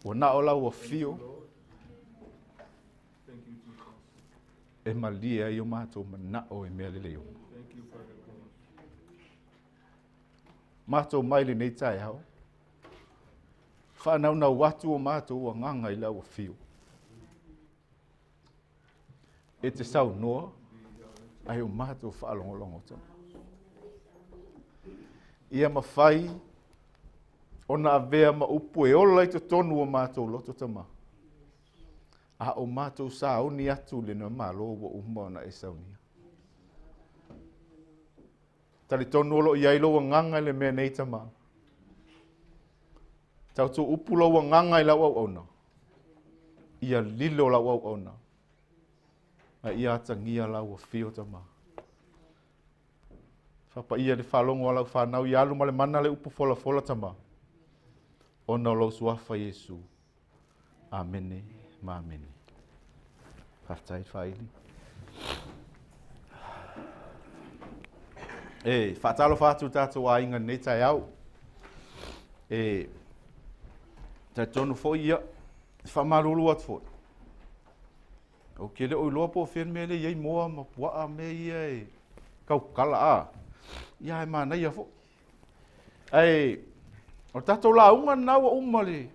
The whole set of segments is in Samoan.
Ua na o lau afio e malie ai o mātou manao e mea lele o. Mātou mai le nei tae hao. Whanau na watu o mātou ua nganga i lau afio. E te sau noa, ai o mātou whaalongolongo tama. Ia mawhai, ona avea ma upu e ola i te tonu o mātou loto tama. A o mātou saoni atu le na malo ua uma ona e saunia. Tali tonu olo i ailo wa nganga le mea nei tama. Tautuupu lou agaga i lau auauna, ia lilo lau auauna, a ia atagia lau afio Tama. Faapaia le faalogo a lau fanau ia alu ma le mana le upu folafola Tama, ona o lou suafa Iesu. Amene ma amene. Faafetai faaili. E faatalofa atu tatou aiga i lenei taeao. E talitonu foi ia, e faamalulu atu foi. Ou te le o iloa po o fea le mea lea e i ai moa ma puaa mea ia e taukala a. Ia e manaia foi. Ae o le tatou lauga lena ua uma le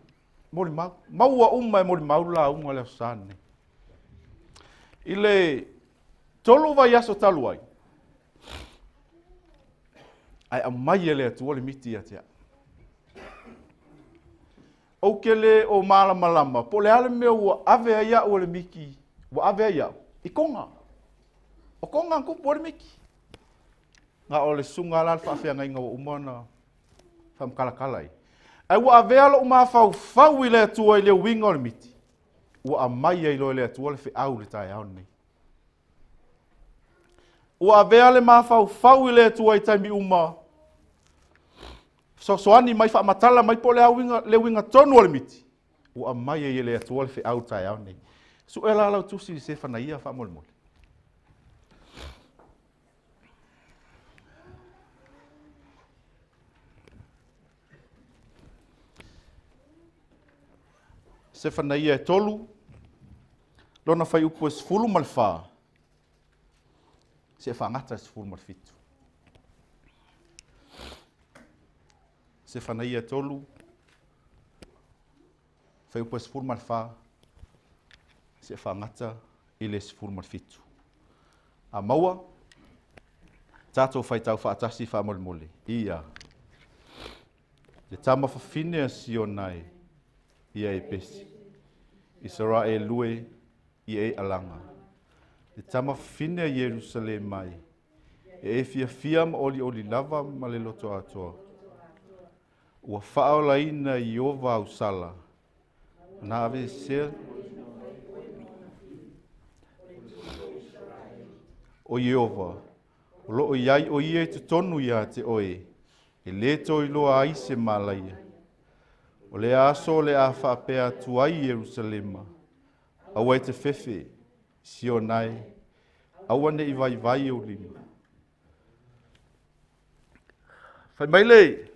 molimau. Maua uma e molimau le lauga o le Aso Sa lenei. I le 3 vaiaso talu ai, ae aumai e le Atua le miti ia te au. Ou te le o malamalama, po o le a le mea ua ave ai au e le miti, ua ave ai au, i Toga. O Toga na tupu ai le miti. Na o le susuga la le faafeagaiga ua uma ona faamatalatala ai. Ae ua avea lou mafaufau i le Atua i le uiga o le miti, ua aumai ai loa e le Atua le feau i le taeao lenei. Ua avea le mafaufau i le Atua i taimi uma, fesoasoani mai, faamatala mai po o le a uiga, le uiga tonu o le miti, ua aumai ai e le Atua le feau i le taeao lenei. Sue la lau tusi i Sefanaia faamolemole. Sefanaia e 3, lona fuaiupu e 14, seia faagata i le 17. Sefanaia e 3, fuaiupu e 14, seia faagata i le 17. A maua, tatou faitau faatasi faamolemole. Ia, le tama fafine a Siona e, ia e pesi. Isaraelu e, ia e alaga. Le tama fafine a Ierusalema e, e e fiafia ma olioli lava ma le loto atoa. Ua faaolaina i Ieova au sala, na aveesea o Ieova, o loo i ai o ia i totonu ia te oe, e lē toe iloa ai se malaia. O le aso o le a faapea atu ai i Ierusalema, aua e te fefe, Siona e, aua ne i vaivai ou lima. Fai mai le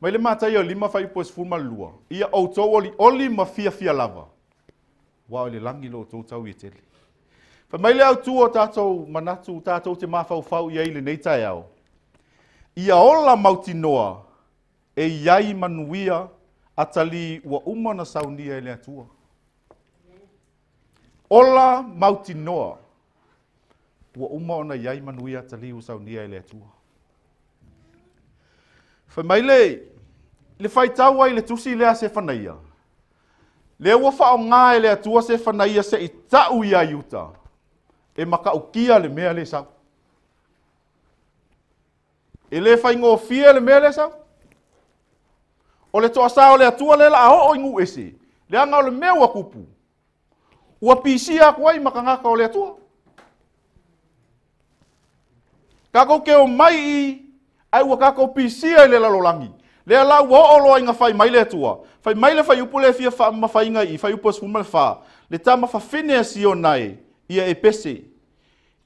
mai le Mataio 5 fuaiupu e 12, ia outou olioli ma fiafia lava, aua o le lagi lo outou tau ia tele. Fai mai le autu o tatou manatu, tatou te mafaufau i ai i lenei taeao, ia ola mautinoa e i ai manuia atalii ua uma na saunia e le Atua. Ola mautinoa ua uma ona i ai manuia atalii ua saunia e le Atua. Fai mai le faitau ai le tusi lea Sefanaia, lea ua faaaoga e le Atua Sefanaia se i tau ia Iuta, e matautia le mea le sau. E le faigofie le mea le sau. O le toasa o le Atua le la oo i nuu ese, leaga o le mea ua tupu, ua pisia atu ai ma tagata o le Atua. Tatou te omai i, ai ua tatou pisia i le lalolagi. Lea la ua oo loa ina fai mai le Atua. Fai mai le fuaiupu le fia faamamafaina i fuaiupu e 14. Le tama fafine a Siona e, ia e pese.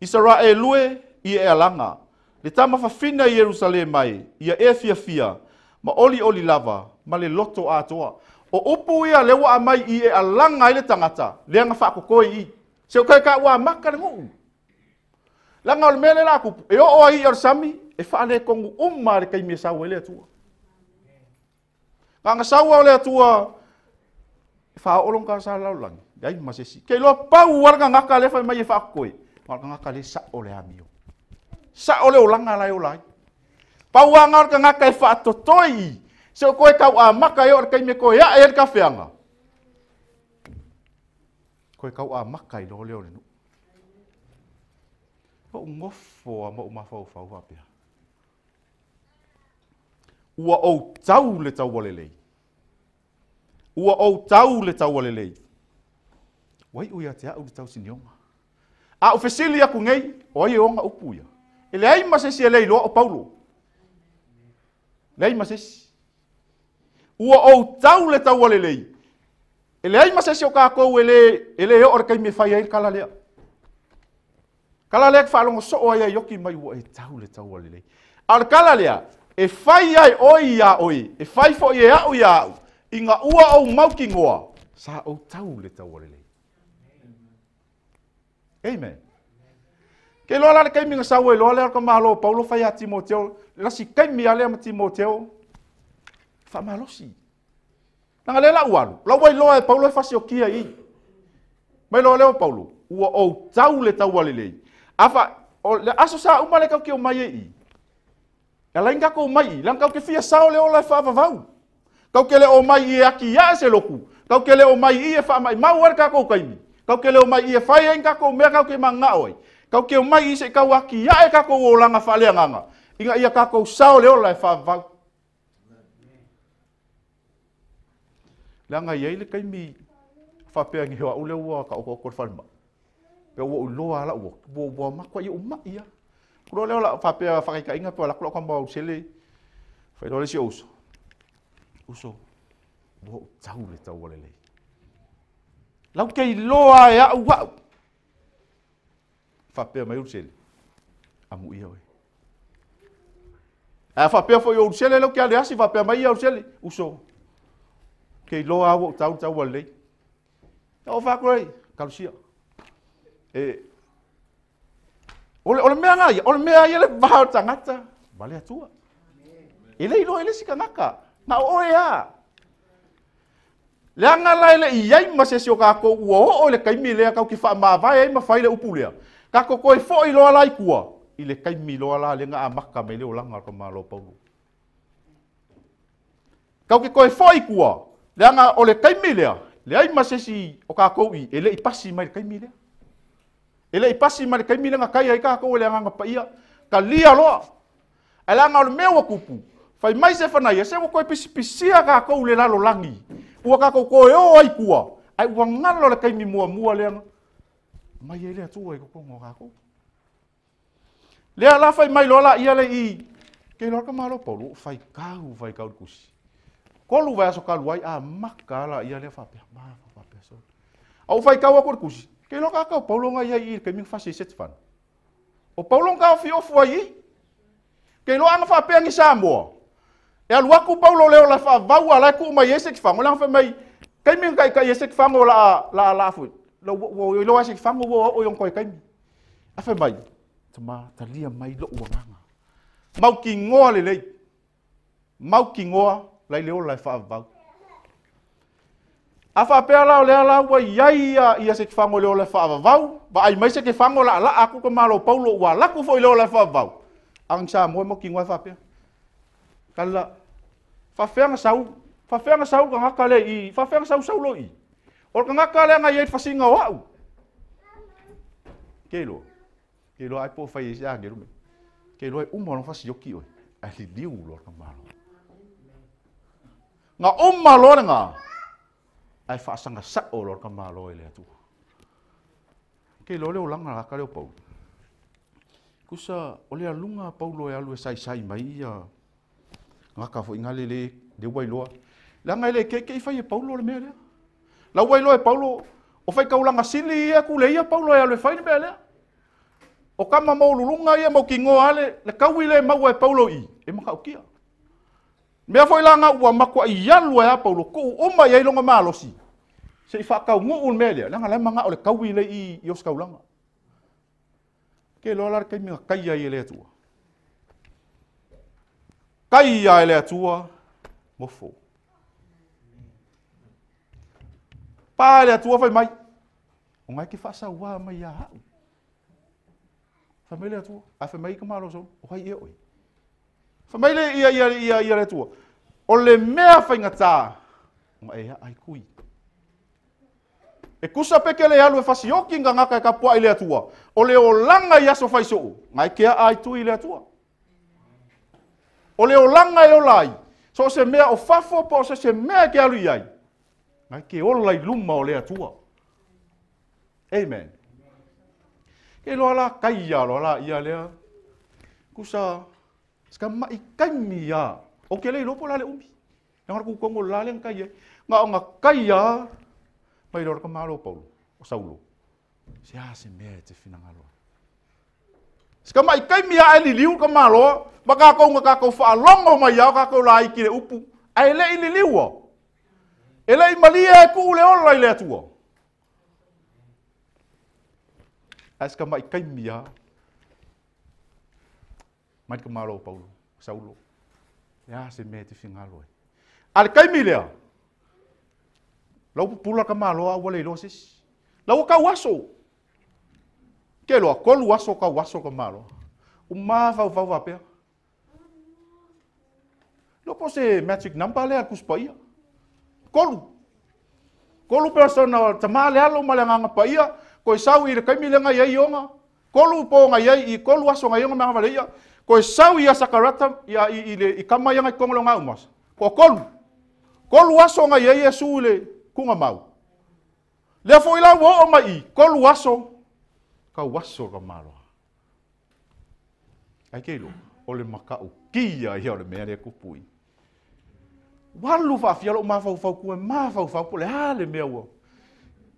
Isaraelu e, ia e alaga. Le tama fafine a Ierusalema e, ia e fiafia. Ma olioli lava, ma le loto atoa. O upu ia le ua aumai i e alaga ai le tagata, lea na faakokoi i. Se o kai ka ua maka le nuu. Leaga o le mea le la tupu, e oo ai i o le sami, e faaletonu uma le taimi e sau ai le Atua. Leaga sau o le Atua, e faaoo lona tasa i le lalolagi, leai ma se isi. Ke iloa pau lava le tagata lea fai mai e faakokoi, ma o le tagata lea sao le amio. Sao le olaga la e ola ai. Pau lava na o le tagata e faatotoi i, se o koe tau amata e oo i le taimi e toe ae ai le tafeaga. Koe tau amata i loa lea o le nuu. Ou nofo a ma ou mafaufau faapea. Ua ou tau le taualelei. Ua ou tau le taualelei. Ua iu ia te au le tausinioga. A o fesili aku nei, o ai e ona upu ia. E leai ma se isi e le iloa o Paulo. Leai ma se isi. Ua ou tau le taualelei. E leai ma se isi o kākou e le oo le kaimi e fai ai le kala lea. Kala lea ke whaalongo so ai ai oki mai ua e tau le taualelei. A o le kala lea, e fai ai oi ia oi, e fai fo i e au ia au, inga ua ou mauki ngoa, sa ou tau le taualelei. Amen. Ke loa la le kaimi nga sau e loa lea ka malo Paulo fai a Timoteo, lasi kaimi a lea ma Timoteo, whaamalosi. Nanga le la ualu, la wai loa e Paulo e fasi o kia i. Mai loa leo Paulo, ua ou tau le taualelei. Afa, o le aso sa uma le kau ki o mai e i. E lai ngā kou mai i, lan kau ke fia sao le ola e whaavavau. Kau ke le o mai i e aki ia e se loku. Kau ke le o mai i e wha mai mau are kā kou kaimi. Kau ke le o mai i e whai ai ngā kou mea kau ke manga oi. Kau ke o mai i se kau aki ia e kā kou o langa whalea nganga. Inga ia kā kou sao le ola e whaavavau. Leanga iai le kaimi whapea ngi hoa ule ua ka oko oko whalma. Pe ua uloa ala ua, ua ua makua i uma ia. Kuro leo la whapea whakaika inga pe wala kula ka mau sele. Whai le si uso. Uso, ua utau le tau alelei. Lau kei loa e au wau. Whapea mai usele. Amu ia oe. A whapea fo i usele lau kia le asi whapea mai ia usele. Uso. Kei loa au tau tau alelei. O whakurei, kalusia. E, ole mea ngai, ole mea ia le vao tangata, vale atua. E le iloa ele si kanaka, na oe a. Leanga la ele i ai ma se si o kākou ua oo le kaimi lea kau ki whaamavae ai ma whai le upu lea. Kako koe fo i loa lai kua, i le kaimi loa la lenga a maka me leo langa ka malo Paulo. Kau ki koe fo i kua, leanga o le kaimi lea, le ai ma se si o kākou i, e le i pasi mai le kaimi lea. E le i pasi mai le kaimi lea ngā kai ai kākou e le anganga paia, ka lia loa. E langa o le mea ua kupu, whai mai se whanai, se ua koe pisipisia kākou le lalo langi. Ua kākou koe o ai kua, ai ua ngalo le kaimi mua mua lea. Mai e lea tua i kokongo kākou. Lea la whai mai loa la ia le i, ke loa ka malo Paulo, whai kau kusi. Kolu vai aso kalu ai, a maka la ia lea whapea, ma whapea so. Au whai kau aku kusi, ke loa kākou Paulo ngai ai i kaimi whasi set fan. O Paulo ngā ofi ofu ai i, ke loa anga whapea ngi Samoa. E alu aku Paulo leo la whaavaua la ku mai ese ki whango, la whai mai, kaimi kai kai ese ki whango la la la fui. La wo lo ese ki whango wo o yong koi kaimi. A whai mai, tama talia mai lo uanganga. Mau ki ngoa le lei. Mau ki ngoa lai leo lai whaavau. A whapea lao lea la ua iai ia se ki whango leo lai whaavau, va ai mai se ki whango la la aku ka malo Paulo ua laku fo i leo lai whaavau. Ang sa moe mau ki ngoa whapea. Kala, whawheanga sau ka ngaka le i, whawheanga sau sau lo i. O ka ngaka le anga i ei whasinga o au. Ke loa ai po whai e si angeru me. Ke loa e uma lo whasi yoki oe. Ai li liu loa ka malo. Ngā uma loa ngā, ai whaasanga sao loa ka malo e le atua. Ke loa leo langa la ka leo Paulo. Kusa, o lea lunga Paulo e alu e sai sai mai ia ngaka fo inga lele le wailoa. Langa ele ke ke fai e Paulo le mea lea. La wailoa e Paulo o fai kaulanga sili ia ku le ia Paulo e alu e fai le mea lea. O kama mau lulunga ia mau kingoa ale le kaui le mau e Paulo i e makaukia. Mea foi langa ua makua i alu e a Paulo ku uma ia ilonga malosi. Se i whakau ngu mea lea. Langa le manga o le kaui le i o skaulanga. Ke loa la kai minga kai ai e le atua. Kai ai le atua, mofo. Pa le atua fai mai. O ngai ke whasaua mai ia hau. Fai mai le atua. A fai mai ka malo so. O hai e oi. Fai mai le ia ia ia ia le atua. O le mea whai ngata. O ngai e ai kui. E kusa peke le alu e fasioki ngā ngaka e kapua i le atua. O le olanga i aso whai soo. Ngai kea ai tui le atua. O le olanga e olai. So o se mea o fafo po o se se mea e ke alu i ai. Ngai ke ola i luma o le Atua. Amen. Ke loa la kai ia loa la ia lea. Kusa ska mai kaimi ia. O ke le lopo la le umi. Nga ku kongo la le kai e. Nga o nga kai ia. Mai loa ka malo Paulo. O Saulo. Se a se mea e te finagalo. Ska mai kaimi ia e liliu ka malo. Ma ka kou nga ka kou whaalongo mai iau ka kou la i ki le upu. Ai le i liliua. E le i malia e ku le ola i le Atua. Ai ska mai kaimi ia. Mai ka malo Paulo, Saulo. Ia se mea te fingalo e. A le kaimi lea. Lau pupula ka malo a ua le iloa sisi. Lau kau aso. Ke loa, kolu aso kau aso ka malo. Uma fau fau wapea. Lopo se magic number lea kuspa ia. Kolu. Kolu persona tama le alo ma le nganga pa ia. Koe sau i le kaimi le ngai ai onga. Kolu po ngai ai i kolu aso ngai onga manga vale ia. Koe sau ia sakarata ia i le i kama ia ngai kongo ngā umas. Ko kolu. Kolu aso ngai ai e su le kunga mau. Lea foi la wo o mai i kolu aso. Kau aso ka malo. Ai ke ilo, o le makau kia ia o le mea lea kupui. Walu whaafia lo mawhau kue, mawhau po le ha le mea ua.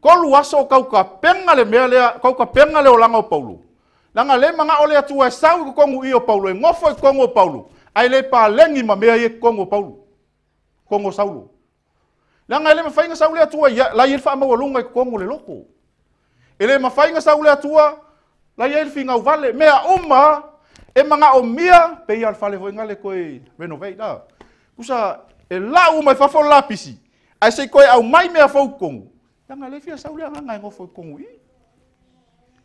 Kolu aso kau ka penga le mea lea, kau ka penga le olanga o Paulo. Langa le manga o le atua e sau i kongu i o Paulo, e ngofo i kongu o Paulo. Ai le pa lengi ma mea i kongu o Paulo. Kongu o Saulo. Langa le mawhainga sau le atua ia, la i el whaamaualunga i kongu le loko. E le mawhainga sau le atua, la i el whingau vale. Mea uma, e manga o mia, pe ia alfale voi ngale koe renovate la. Kusa, e lau mai fafo lapisi. Ai se koe au mai mea fau kongu. Langa le fia sau le anga ngai ngofo kongu i.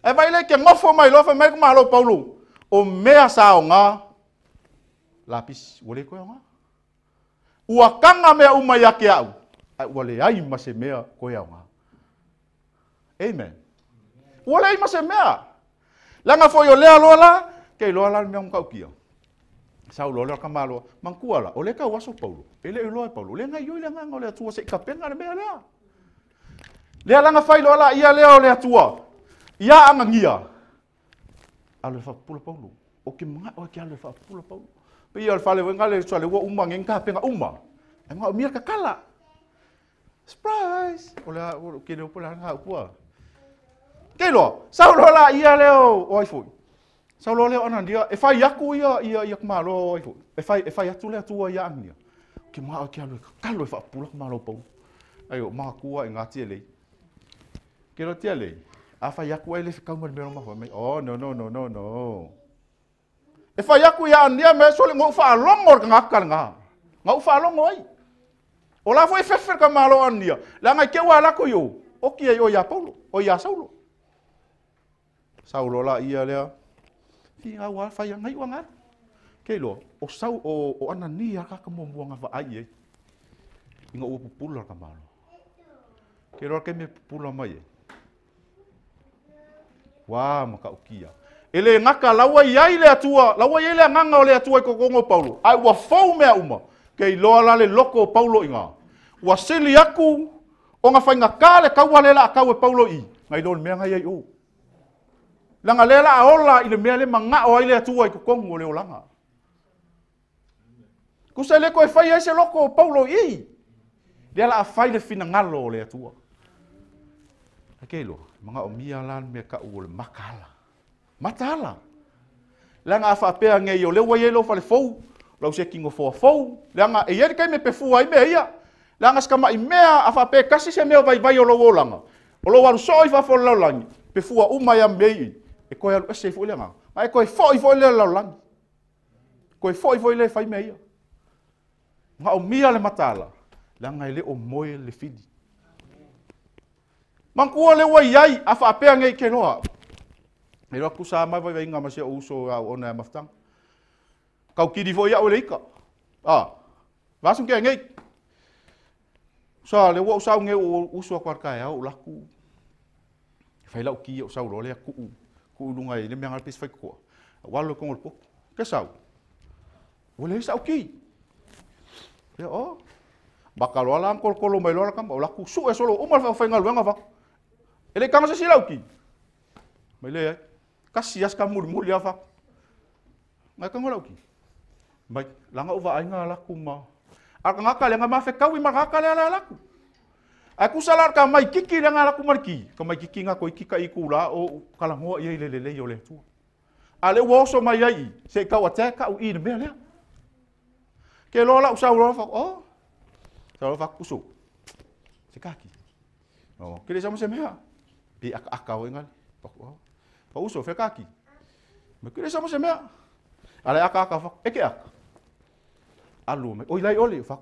E vai le ke ngofo mai lofa mai ku malo Paulo. O mea sa o ngā lapisi. Ua le koe o ngā. Ua kanga mea uma ia ke au. Ai ua le ai ma se mea koe au ngā. Amen. Ua le ai ma se mea. Langa foi o lea loa la, ke loa la mea mkau kia. Sau loa lea ka malo. Mangkua la, o le ka waso Paulo. E le loa Paulo. Le ngai yoi le nganga o le atua se i kapenga le mea lea. Lea langa fai loa la ia lea o le atua. Ia anga ngia. Alo e whapula Paulo. O ke mga o ke alo e whapula Paulo. Pe ia o le whale wenga le sua le ua uma ngen kapenga uma. E mga o mia kakala. Surprise! O le o ke leo pula hanga upua. Ke loa, sau loa la ia lea o ai foi. Sau loa lea o anandia, e whai aku ia ia ia kumalo o ai foi. E whai atu lea tua ia angia. Ke mga o ke alo e kakalo e whapula kumalo Paulo. Ai o mga kua e ngā tia lei. Ke loa tia lei. A whai aku ai le whikau mai mea mahua mai. Oh, no, no, no, no, no. E whai aku ia ania me sole ngau whaalongo ka ngā kare ngā. Ngau whaalongo ai. O la foi fefe ka malo ania. La ngai ke wa la ko yo. O ki ai o ia Paulo, o ia Saulo. Saulo la ia lea. Fi ngā wa whai ngai wa ngā. Ke lo, o sau o Anania ka ka mo muanga wa ai e. Inga o pupula ka malo. Ke lo ke me pupula mai e. Wa maka ukia. E le ngaka laua iai le atua, laua iai le nganga o le atua i kokongo Paulo. Ai ua fau mea uma. Ke iloa la le loko o Paulo inga. Ua sili aku o ngā whainga ka le kaua le la kau e Paulo i. Ngai loa le mea ngai ai o. Langa le la aola i le mea le manga o ai le atua i kokongo le olanga. Kusa le koe whai ai se loko o Paulo i. Lea la a whai le finangalo o le atua. Ake loa, manga o mia la mea ka u o le makala. Matala. Langa a whaapea ngei o leua i lo whale fou. Lau se kingo foa fou. Langa e ieri kai me pefua i mea ia. Langa skama i mea a whaapea kasi se mea vai vai o lau o langa. O lau aru so i whafo lau langi. Pefua uma ia mea i. E koe alu ese i fo i langa. Ma e koe fo i fo i lea lau langi. Koe fo i fo i lea whai mea ia. Nga o mia le matala. Langa e le o moe le fili. Mangkua le ua iai a whaapea ngei ke loa. E loa kusa mai vai vai ngā masia uso au ona e mawhtanga. Kau kiri fo ia o le ika. Ah, vasun ke ngei. Sa le ua usau ngei o uso a kwarka e au laku. Whai lau ki o sau lea kuu. Kuu lunga i le mea ngalpis whai kukua. Walo kongo le poku. Ke sau? Ua le sau ki. Ia o. Maka loa la kolokolo mai loa la kama o la ku su e solo uma le faafaigaluega fa. E le kanga se sila uki. Mai le ai. Kasi as ka muli muli afa. Ngai kanga la uki. Mai langa uva ainga la kuma. A kanga ka le nga ma fe kawi ma ka le la la ku. A ku sala ka mai kiki le nga la ku marki. Ka mai kiki nga ko iki ka iku la o kala ngoa ia ile le le yo le tu. A le wo so mai ai se ka wa te ka u i le mea lea. Ke lo la u sa lo fa o. Sa lo fa kusu. Se kaki. No, ke le sa mo se mea. Pi aka aka o ngali. Pa o. Pa uso fe kaki. Me ke le sa mo se mea. Ale aka aka fa e ke aka. Alu mai. Oi lai ole fa.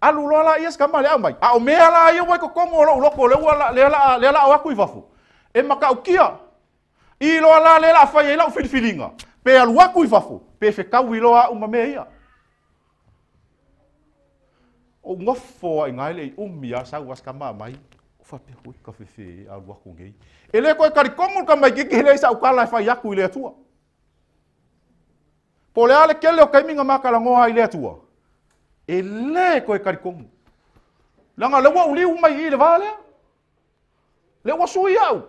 Alu lo la ia ska le au mai. A o mea la ia wai ko kongo lo loko le ua le la le la o aku i fafo. E makaukia. I lo la le la fai ai la filifilinga. Pe alu aku i fafo. Pe fe kau i loa uma mea ia. O ngofo ai ngai le umi a sau as kama mai. O fa pe hui ka fefe alu aku ngei. E le koe kari kongo ka mai kiki le sa ukala fai aku i le atua. Po le ale kele o kaiminga makala ngoa i le atua. E le koe kari kongo. Langa le ua uliu mai i le valea. Le ua sui au.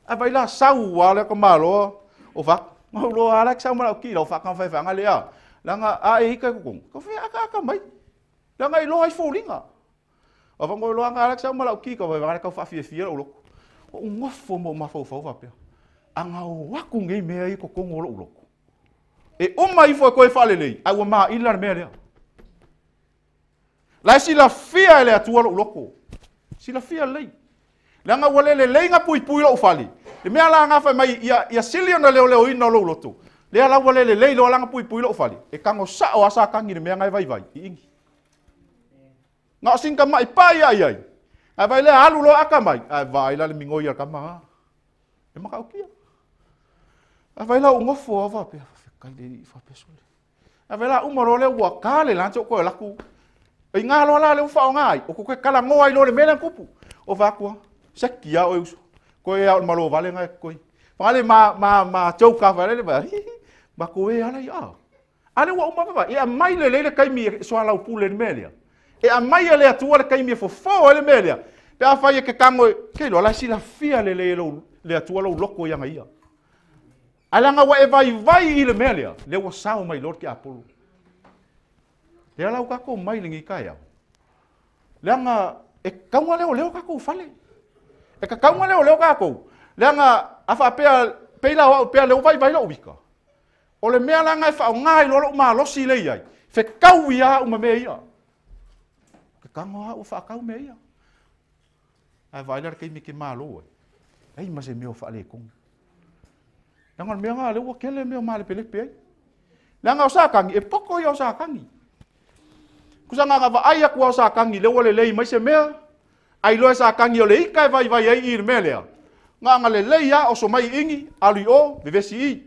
A vai la sau a le ka maloa. O fa ngau loa ala ki sau mala ki lau fa ka fai fa le a. Langa a e ika ko. Ka fe aka aka mai. Langa i loa i fōlinga. O fa ngoi loa nga ala ki sau mala ki ka fai fa ka fa fia fia lo. O ngofo mo ma fau fau fa pea. Anga o aku ngei mea i ko kongo lo loko. E uma ifo koe fa lelei. A ua ma ila le mea lea. La sila fia le atua lo loko. Sila fia lei. Langa ua lele lei nga pui pui lo ufali. Le mea la nga fai mai ia sili ona leo leo ina lo loto. Lea la ua lele lei lo langa pui pui lo ufali. E kango sao asa kangi le mea ngai vai vai. I ingi. Nga o sinka mai pai ai ai. Ai vai lea alu lo aka mai. Ai vai la le mingoi al kama. E maka ukia. Ai vai la ungofo ava pe kai le i fa pesole. Ai vai la umaro le ua kale la tso ko laku. E ngā loa la le ufa o ngai. O koe kala ngoa i lo le mele kupu. O vakua. Seki a o uso. Koe au malo vale ngai koe. Whangale ma tauka whale le ba. Ma koe ala i a. Ale ua uma papa. E a mai le leile kaimi e soa lau pule le melea. E a mai le atua le kaimi e fofo le melea. Pe a whai e ke kango e. Ke loa la sila fia le le le atua lau loko i anga ia. Alanga ua e vai vai i le melea. Le ua sao mai lord ke Apollo. Le ala uka ko mai le ngi kai au. Le anga e kaunga leo leo ka ko fale. E ka kaunga leo leo ka ko. Le anga afa pea peila o pea leo vai vai lo wika. O le mea langa e fa ngai lo lo malosi le iai. Fe kau ia uma me ia. Ka kanga o fa kau me ia. Ai vai le ke mi ke malo. Ai ma se meo fa le kong. Langa mea nga le ua kele meo male pele pe ai. Langa o sa kangi e poko ia o sa kangi. Kusa ngā va ai aku au sa kangi le ua le lei mai se mea. Ai loe sa kangi o le ika e vai vai ai i le mea lea. Ngā ngā le lei a o so mai ingi, alu i o, vevesi i.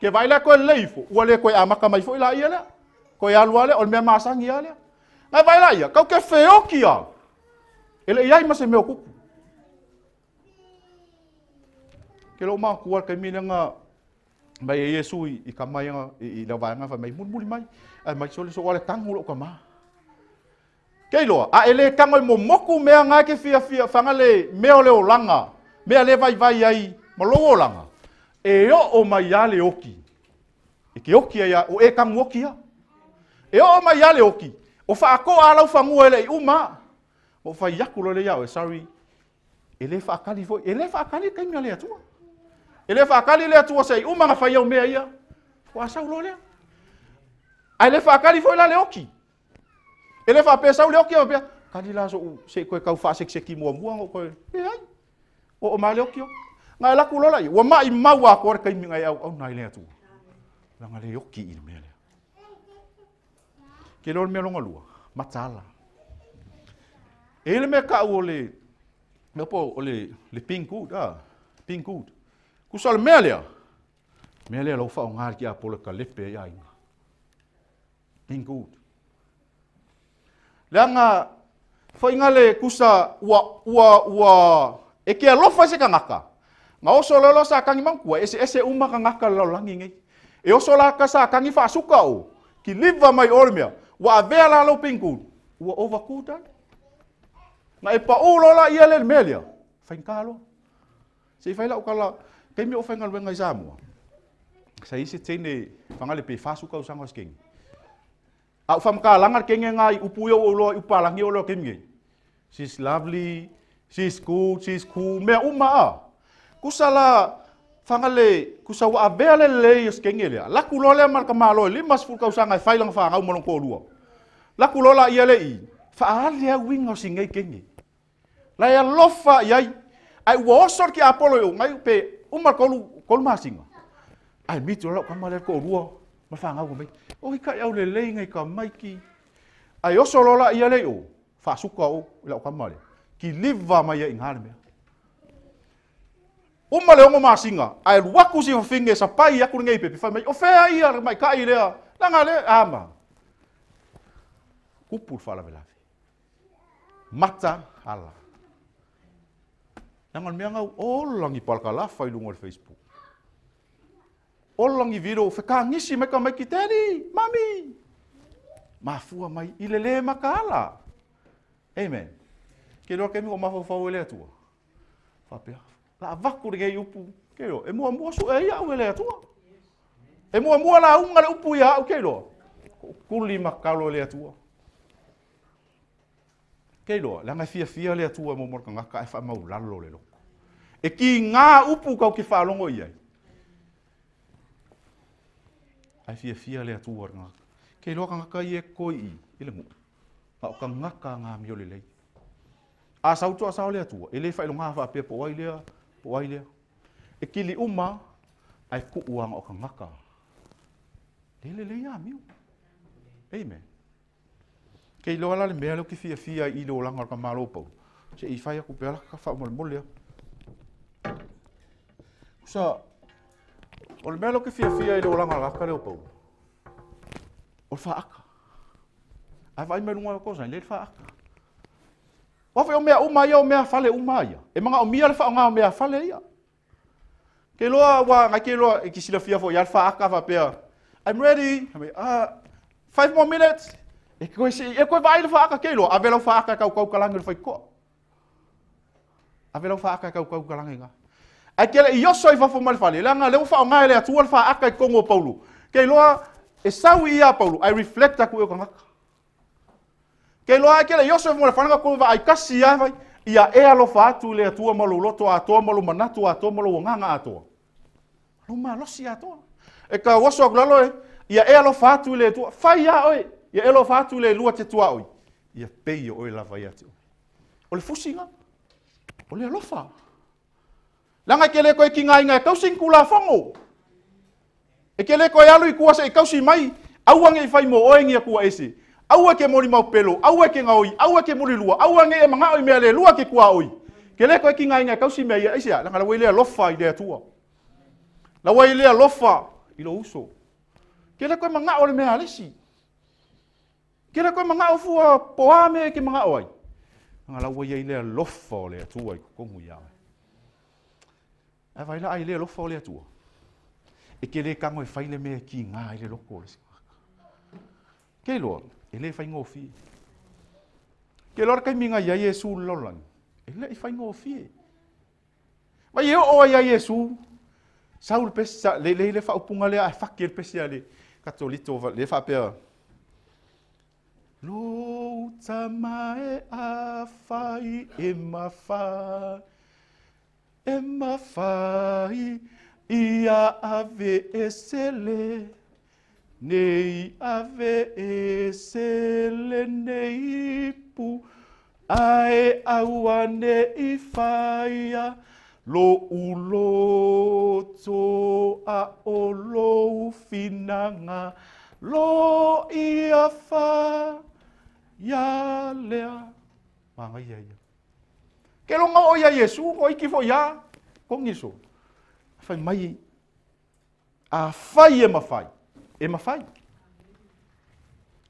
Ke vai lea koe lei fo, ua le koe amaka mai fo i la ia lea. Koe alua lea, o le mea masangi a lea. Ngai vai la ia, kau ke wheoki a. E le iai ma se mea o kupu. Ke lo maa kua kai mine ngā mai e Iesu i ka mai nga i le vaenga fa mai muli mai. Ai mai sole so wale tangu lo ka maa. Kei loa, a ele kango i momoku mea ngā ke fia fia whangale mea o le olanga, mea le vai vai ai ma lo olanga. E o o mai a le oki. E ke oki ai o e kangu oki a. E o o mai a le oki. O whaako a lau whangua ele i uma. O whai aku lo le iau e sorry. E le whaakali foi. E le whaakali kai mea le atua. E le whaakali le atua se i uma nga whai au mea ia. O asau lo lea. A le whaakali foi la le oki. E le whaapesau le oki au pea. Kali la so se koe kau whaasekseki mua mua ngo koe. E ai. O o maa le oki o. Ngai laku lola i. Ua mai mau a koe kai mingai au au nai le atua. Langa le oki i le mea lea. Ke leo le mea longa lua. Matala. E le mea kau o le. Mea po o le pink good. Pink good. Kusa le mea lea. Mea lea lau whao ngā ki a pole ka lepe ia inga. Pink good. Leanga whainga le kusa ua e ke alofa se kangaka. Nga oso lolo sa kangi mangkua ese ese uma kangaka lo langi ngai. E oso la ka sa kangi whaasuka o. Ki liva mai ole mea. Ua avea la lou pingulu, ua overcooked ai. Na e pau loa laia le mea lea, faigata loa. Se i fai lau tala, taimi o faigaluega i Samoa, sa i ai se teine fagale pe 40 tausaga o se teine. A ou faamatalaga le teine lena i upu ia ua ou iloa i upu palagi ia ua iloa i le taimi nei. She's lovely, she's good, she's cool, mea uma a. Tusa la fagale, tusa ua avea le lelei o se teine lea. Laku loa lea ma le tamaloa e 50 tausaga e fai lana fanau ma lona toalua. Laku loa laia le i, faaali ai uiga o si nei teine. La e alofa i ai, ai ua oso le tiapolo i ou nai pe uma 3 masina. Ai miti o lau kama lea toalua ma fanau mai. O i kai au lelei ngai ka maiki. Ai oso loa laia le i o, faasuka o i lau kama lea. Kiliva mai ai ngā le mea. Uma le 6 masina, ai luaku si fafine sapai aku nei pepe fai mai. O fea ia mai kai lea. Langa le ama. Kupu le faalavelave. Mata ala. Langa le mea ngau ola ni palakalafa i luga o le Facebook. Ola ni video whekangisi mai ka mai ki daddy, mami. Mafua mai i le le makaala. Amen. Ke loa kemi o mafaufau e le atua. Whapea. La avaku le ngei upu. Ke loa. E mua mua su e ia au e le atua. E mua mua la unga le upu ia au ke loa. Kuli makalo e le atua. Ke loa. Langa fia fia le atua mo mo kangaka e wha maulalo le loko. E ki ngā upu kau ki whaalongo i ai. Ai fia fia le atua ngaka. Ke loa kangaka i e koi i, i le ngu. Nga o kangaka ngā mio le lei. A sautu a sao le atua. E le whailo ngā whaapea po ai lea, po ai lea. E kili uma, ai ku uanga o kangaka. Le le le ia mio. Amen. Ke loa la le mea leo ki fia fia i le olanga o ka malo pau. Se i whai aku pea la ka wha mole mole. Sa, o le mea leo ki fia fia i le olanga o ka leo pau. O le whaaka. Ai vai mai lunga o kosa, le whaaka. Wafe o mea uma ia, o mea fale uma ia. E manga o mia le whaonga o mea fale ia. Ke loa, wa, ngai ke loa, e ki sila fia fo ia le whaaka whapea. I'm ready. I mean, 5 more minutes. E koe si, e koe vai le whaaka ke loa. Ave lau whaaka kau kau kalangi le whaikoa. Ave lau whaaka kau kau kalangi ngā. Ai ke le ioso i whafo mai le fale. Langa leo whaonga e le atua le whaaka i kongo o Paulu. Ke loa, e sau i a Paulu. I reflect aku e o kangaka. Ke loa ke le ioso i whafo mai le fale ngā koe vai kasi ia vai. Ia e alofa atu le atua malo loto atoa malo manatu atoa malo nganga atoa. Lo malosi atoa. E ka waso aku lalo e. Ia e alofa atu le atua. Whai ia oe. Ia e alofa atu le lua te tua oi. Ia pei o oe lava ia te oe. O le fusinga. O le alofa. Langa ke le koe ki ngā inga e kausi ngkula whango. E ke le koe alu i kua se i kausi mai. Aua nge i whai mo oe ngia kua ese. Aua ke moli mau pelo. Aua ke ngaoi. Aua ke moli lua. Aua nge e manga oi mea le lua ke kua oi. Ke le koe ki ngā inga e kausi mea ia ese. Langa lawa i le alofa i le atua. Lawa i le alofa i lo uso. Ke le koe manga o le mea alesi. Ke le koe manga o fua poa me ke manga o ai. Langa lawa i le alofa o le atua i kukongu ia. Ai vai la ai le alofa o le atua. E ke le kango e whaile mea ki ngā i le loko o le singaka. Ke loa, e le whai ngōwhi. Ke loa kai minga ia Yesu lolangi. E le i whai ngōwhi. Vai e o ai ia Yesu. Saul pesa, le le le whaupunga lea, ai whaki le pesi ale. Katolito, le whapea. Lo tamae a whai e mawhai. E mawhai ia ave e sele. Nei ave e sele nei pu. Ae aua nei whaia. Lo uloto a o lo finanga. Lo ia wha ia lea. Manga ia ia. Ke longa o ia Yesu, o iki fo ia, kongiso. Whai mai, a whai e mawhai. E mawhai.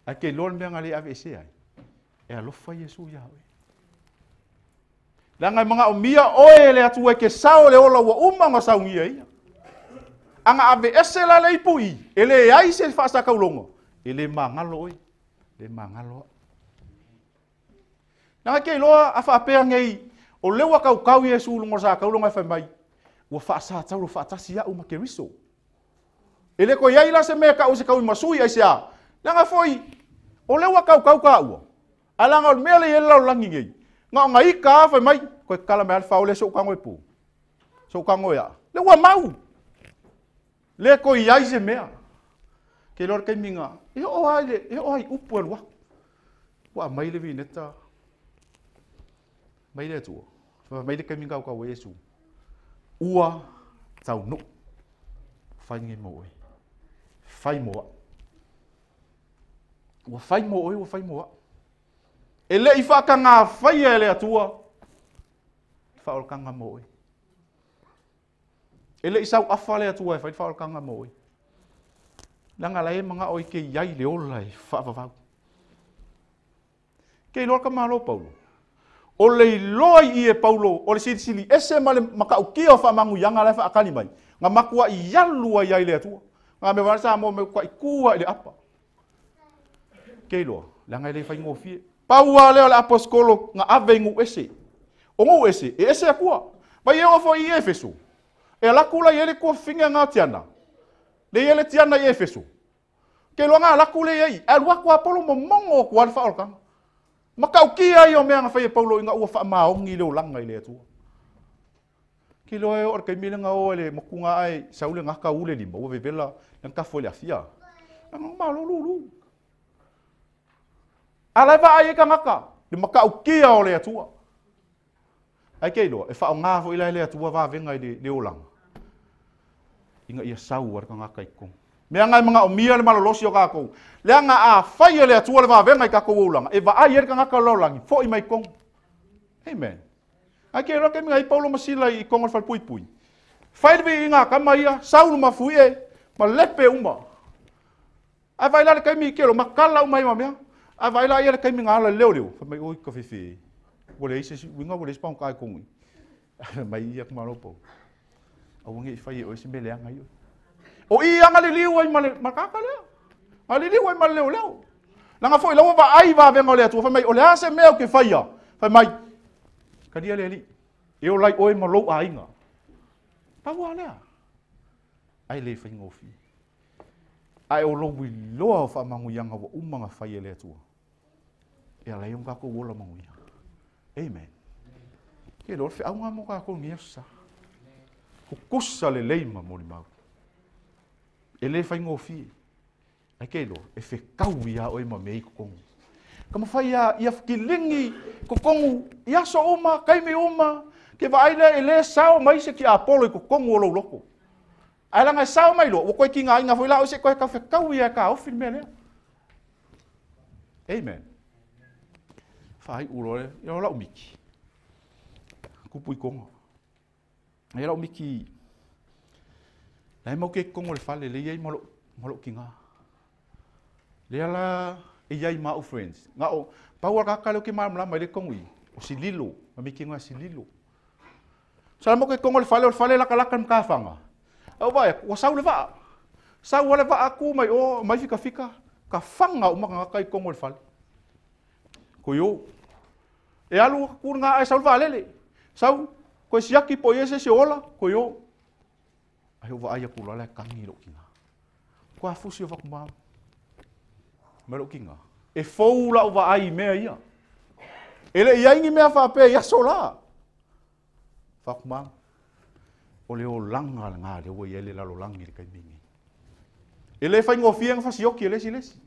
A ke loa mea ngā le ave e se ai. E alofa Yesu ia oe. Langa mga o mia oe le atu e ke sao le ola ua uma ngā saungia ia. Anga ave ese la le ipu i, e le ai se whaasakaulonga. E le mangalo oe. Le magalo a'u. Leaga ke iloa a faapea nei, o lea ua kaukau Iesu i luga o le sataulo na e fai mai, ua faasataulo faatasi a'u ma Keriso. E le toe i ai la se mea e ta'u e se tauimasui aisea, leaga foi o lea ua kaukau tāua. Ae leaga o le mea lea e i ai le lalolagi nei, na ona ita lava fai mai, toe tatala mai lava le fao lea se i ou tago e pu, se i ou tago e aa. Lea ua mau, le toe i ai se mea. Ke iloa le taimi na, e oo lava i le, e oo lava i upu e alu atu. Ua aumai le vineta mai le Atua. Fai mai le taimi na kaukau ai Iesu, ua taunuu, fai lenei mo oe, fai mo a'u. Ua fai mo oe, ua fai mo a'u. E le i faatagafaia e le Atua le faaolataga mo oe. E le i sauafa le Atua e fai le faaolataga mo oe. Leaga la e manao e te i ai le ola e faavavau. Ke iloa ka malo Paulo. O le iloa i i e Paulo, o le silisili ese ma le matautia o faamanuiaga la e faatali mai, na matuai alu ai ai le Atua. Na mea vale sa mo me matuai tu ai le apa. Ke iloa, leaga e le faigofie. Pau lava lea o le aposetolo na ave i nuu ese. O nuu ese, e ese atua. Vai e oo foi i Efeso. E alu atu la i ai le tuafafine na o Tiana. Le i ai le Tiana i Efeso. Ke iloa na alu atu le i ai. E alu atu a Paulo momono atu lava le faaolataga. Matautia ia o mea na fai e Paulo ina ua faamaoni le olaga i le Atua. Ke iloa e oo i le taimi lea na o ai le motuga ae sau le gata ule lima, ua vevela le tafo i le afia. Leaga malo lulu. A la e vaai ai tagata, le matautia o le Atua. Ai ke iloa, e faaaoga foi la e le Atua vavega i le olaga, ina ia sau a le tagata i totonu. Mea na e manaomia le malolosi o kākou. Leaga a fai e le Atua le vavega i kākou olaga, e vaai ai le tagata o le lalolagi, foi mai i totonu. Amen. Ai ke iloa taimi na i Paulo ma Sila i kongo o le falepuipui. Fai le viiga a tama ia, Saulu ma Fuie, ma lepe uma. Ae vaai la le taimi ke lo makala uma ai ma mea. Ae vaai la ia le taimi na ala le leoleo. Fai mai, oi ka fefe. Ua leai se isi uiga, ua leai se pagota i totonu i. Fai mai ia ka malo Paulo. Aua ne i fai e oe se mea leaga i oe. O i aga liliu ai ma le tagata lea. A liliu ai ma le leoleo. Leaga foi la ua vaai vavega o le Atua, fai mai, o le a se mea ou te faia? Fai mai, talia le Alii, e ola ai oe ma lou aiga. Pau lava lea. Ai le faigofie. Ae o lou iloa o faamanuiaga ua uma na fai e le Atua, e ala ai ona tatou ola manuia. Amen. Ke iloa le feauga mo tatou i lenei aso sa. Kukusa lelei ma molimau. E le faigofie. Ai ke iloa, e fekau ia oe ma mea i totonu. Ka mawhai ia, ia kiligi totonu i aso uma, taimi uma, ke vaai lea e le sao mai se tiapolo i totonu o lou loko. Ae leaga e sao mai loa, ua toe tigaina foi la oe se i toe tau fekau ia e taofi le mea lea. Amen. Faaiu loa lea, ia o lau miki. Kupu i konga. Ia lau miki, la e mau ke kongo le fale, le iai ma lou tiga. Lea la e iai ma au friends. Nga o, pau a kaka leo ke malamalama i le kongo i, o sililo, ma miki ngoa sililo. Sa mo ke kongo le fale, o le fale lakalaka le makafaga. Au vaai atu, ua sau le vaa. Sau le vaa ku mai o, mai fika fika, ka faga uma tagata i kongo le fale. Ko yo. E alu ku ngā ai sau le vaalele. Sau, koe siaki po i e se ola, ko yo. Ai o vaai aku loa le tangi lou tiga. Ko a fusi o fakumau. Ma lou tiga. E fou lau vaai i mea ia. E le i ai ni mea faapea i aso la. Fakumau. O le olaga lena lea ua i ai le lalolagi i le taimi nei. E le faigofie ona fasioki e le isi le isi.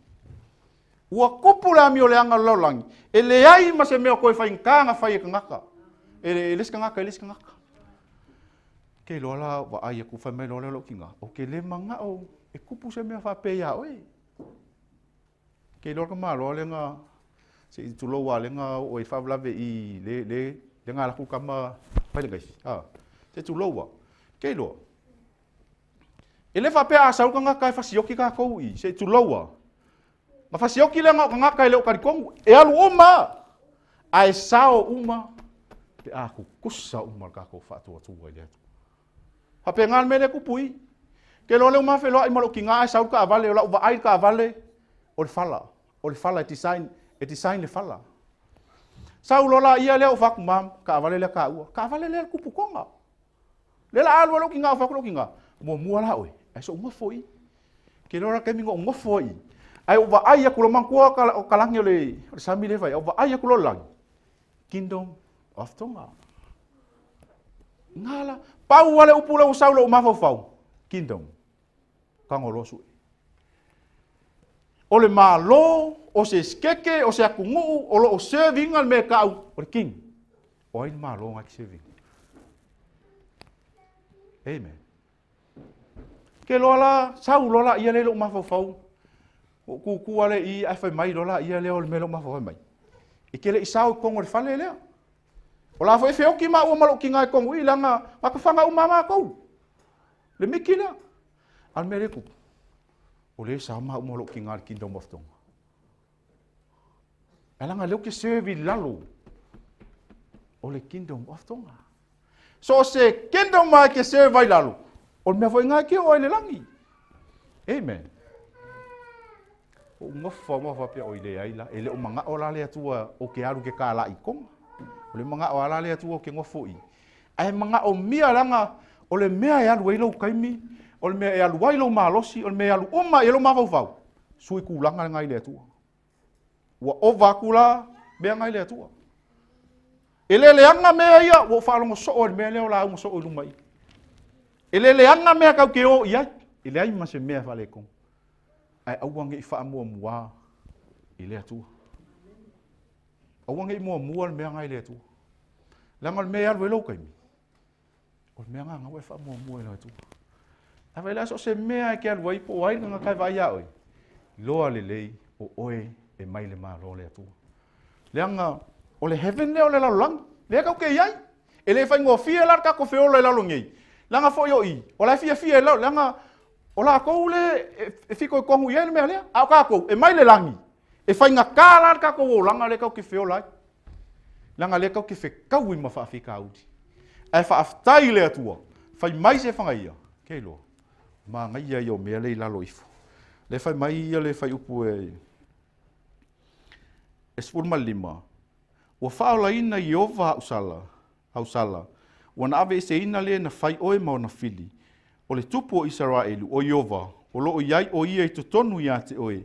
Ua kupu le amio leaga o le lalolagi, e leai ma se mea o toe faigata ona fai e tagata. E le isi tagata i le isi tagata. Ke iloa la vaai atu fai mai loa lea o lou tiga, ou te le manao e kupu se mea faapea ia oe. Ke iloa ka maloa lea na se i tulou lava lea na oo ai le faalavelave i le le lea na alu atu tama fai le gaifi. Se tulou lava. Ke iloa. E le faapea a sau le tagata e fasioki tatou i, se i tulou lava. Ma fasioki lea na o tagata e le o talitonu. E alu uma, ae sao uma, pe a kukusa uma le tatou faatuatua i le Atua. Faapena le mea lea e tupu i i. Ke iloa lea ua mafeloai ma lou tiga ae sau le taavale, o lau vaai i le taavale, o le fala. O le fala e design, e design le fala. Sau loa laia lea ou fai atu, Mom, taavale lea taua. Taavale lea le tupu Toga. Lea la alu ai lou tina, ou fai atu lou tina, muamua la oe, ae se i ou nofo i i. Ke loa la taimi na ou nofo ai i, ae ou vaai atu loa, manatua o kalagi o le sami lea e fai, ou vaai atu loa i le lagi, Kingdom of Tonga. Ina la, pau lava le upu lea ua sau i lou mafaufau, Kingdom. Tago loa sue. O le Malo, o se esetete, o se atunuu, o lo o serve ina le mea e tau, o le king. O ai le Malo na e te serve ina? Amen. Ke loa la, sau loa laia lea i lou mafaufau, ou tutu lava lea i i, ae fai mai loa laia lea o le mea lea ua mafaufau mai. E te le i sao i totonu o le fale lea. O la foi e feoti maua ma lou tina i totonu i i, leaga na ta faga uma lava matou. Le miki lea. A o le mea lea e tupu, o lea e sao maua ma lou tina i le Kingdom of Tonga. Ae leaga o lea ou te serve i lalo o le Kingdom of Tonga. So o se kingdom lava e te serve ai i lalo, o le mea foi lena e te oo ai i le lagi. Amen. Ou nofo lava ma faapea, oi leai la, e le o manao la le Atua ou te alu i ke kālā i Tonga. O le manao lava la le Atua ou te nofo i i. Ae manaomia leaga o le mea e alu ai lou taimi, o le mea e alu ai lou malosi, o le mea e alu uma i ai lou mafaufau, sui tulaga lena i le Atua. Ua ova atu la mea na i le Atua. E le leaga mea ia, ua ou faalogo soo i le mea lea o lauga soo i luma i i. E le leaga mea tatou te o i ai, e leai ma se mea e faaletonu. Ae aua ne i faamuamua i le Atua. Aua ne i muamua le mea na i le Atua. Leaga o le mea e alu ai lou taimi, o le mea na ua e faamuamua i le Atua. A fai la so o se mea e te alu ai po o ai le tagata e vaai ia oe, iloa lelei o oe e mai le Malo o le Atua. Leaga o le heaven lea o le lalolagi, lea tatou te i ai. E le faigofie la le tatou feola i lalo nei. Leaga foi o i, o la e fiafia i lalo, leaga o latou le e fitoitonu i ai le mea lea. A o tatou, e mai le lagi, e faigata la le tatou olaga lea tatou te feola ai. Leaga lea tatou te fetaui ma faafitauli. Ae faafetai i le Atua, fai mai se fagaia, ke iloa, manaia ia o mea lea i lalo ifo. Lea fai mai ia le fuaiupu e 15, ua faaolaina Ieova au sala, au sala, ua na aveeseina le na fai oe ma ona fili. O le tupu o Isaraelu, o Ieova, o lo o i ai o ia i totonu ia te oe,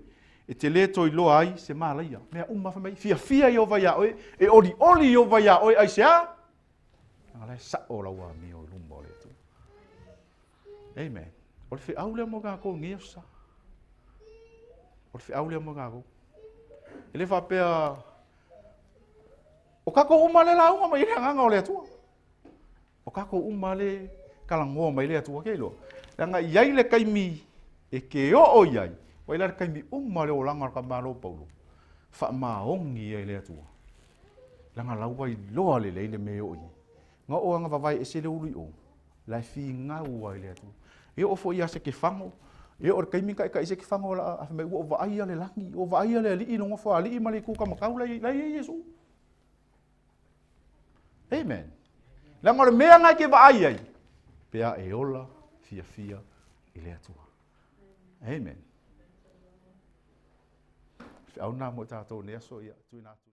e te lē toe iloa ai se malaia. Mea uma fai mai, fiafia Ieova iā oe, e olioli Ieova iā oe, aisea? Leaga la e sao lau amio i luma o le Atua. Amen. O le feau lea mo tatou i lenei aso sa. O le feau lea mo tatou. E le faapea o tatou uma le lauga mai i le agaga o le Atua. O tatou uma le talanoa mai le Atua ke iloa. Leaga i ai le taimi e ke oo i ai, ua i la le taimi uma le olaga o le tamāloa Paulo, faamaoni ai le Atua. Leaga la ua iloa lelei le mea e oo i ai. Na oo lava vavae ese le ulu i o, la e finau ai le Atua. E oo foi ia Setefano, e oo i le taimi na taitai Setefano la fai mai ua ou vaaia le lagi, ua ou vaaia le Alii i le nofoalii ma le itu taumatau la e i ai Iesu. Amen. Leaga o le mea na e te vaai ai, pe a e ola fiafia i le Atua. Amen. Feau na mo tatou nei aso ia tuuina atu.